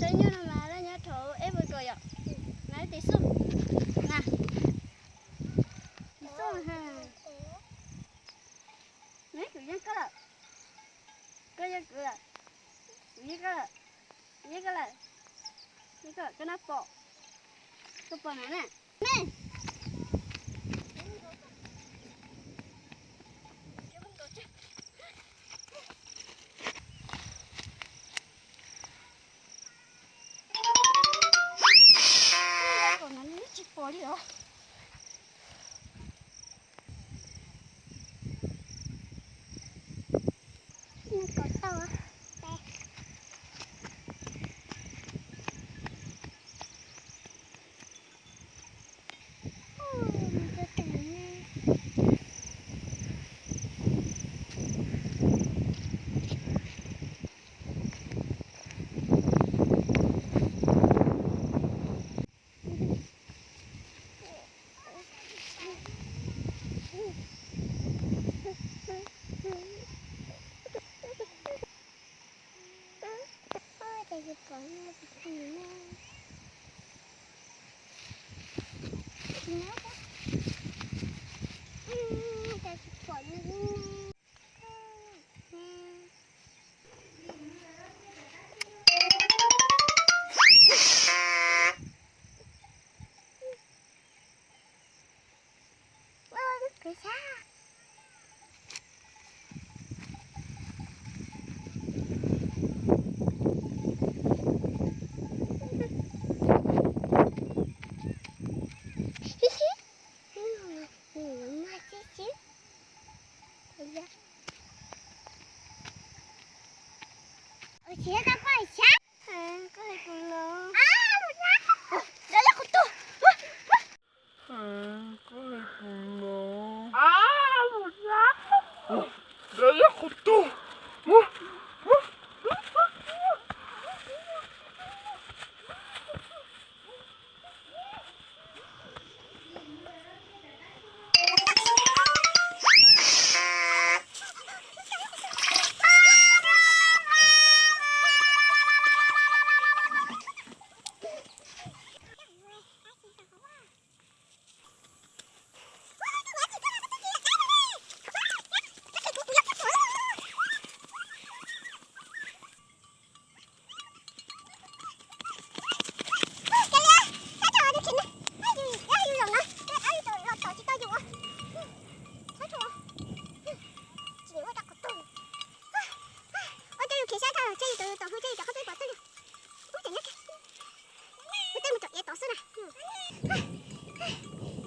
Saib nyuj no mas laj nyob rau eb ua kom yom. Mas ib tis xub na. Tis xub ha. Neb kuv yeej koj lawm. Koj yeej kuv lawm. Kuv yeej koj lawm. Kuv yeej koj lawm. Yeej koj lawm, koj nab pom. Koj pom na na. Tsis pom li os.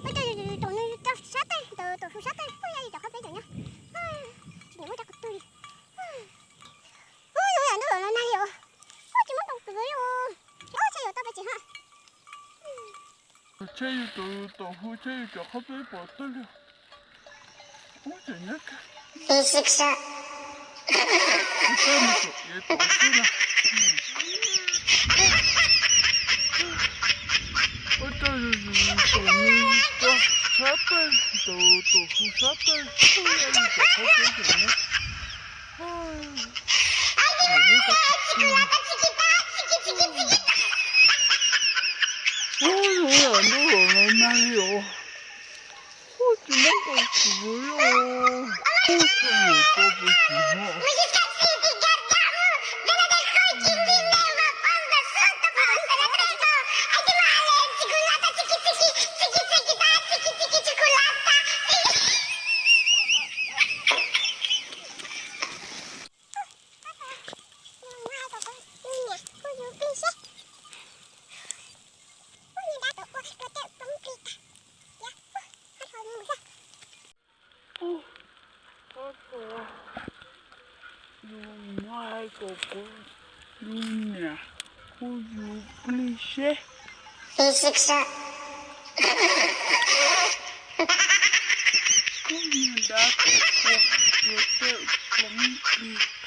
Ua cas yus tom no yus rau sab tawg, tom hu sab tawg, ua yog yus tom qhov peb tom nyob. Tsis nyiam muaj rab qhov twg li. Ub, yog ntuj los nag li os. Ub, tsis muab ntaus kwv li os. Ub, tsheb yuav tau pes tsis ha. Tsheb yuav tau tom hu tsheb yuav tom qhov peb pom tawg li. Ub, tseem nyob kawg. Ib sij xwb. Ib sij xwb. Ua rau yus yus tom no yus rau sab tawg, tus tus hu sab tawg, ua yus tom qhov peb tseem nyob. Ub, yus yam ntuj los nag li os. Ub, tsis muab ntaus kwv li os. Ub, tsis muab ntaus kwv li os. Ub, tab sis yus muab hais kom kuv, yus niam hu yus plig seb. Kuv niag dab tom ua, ua tej plob plig.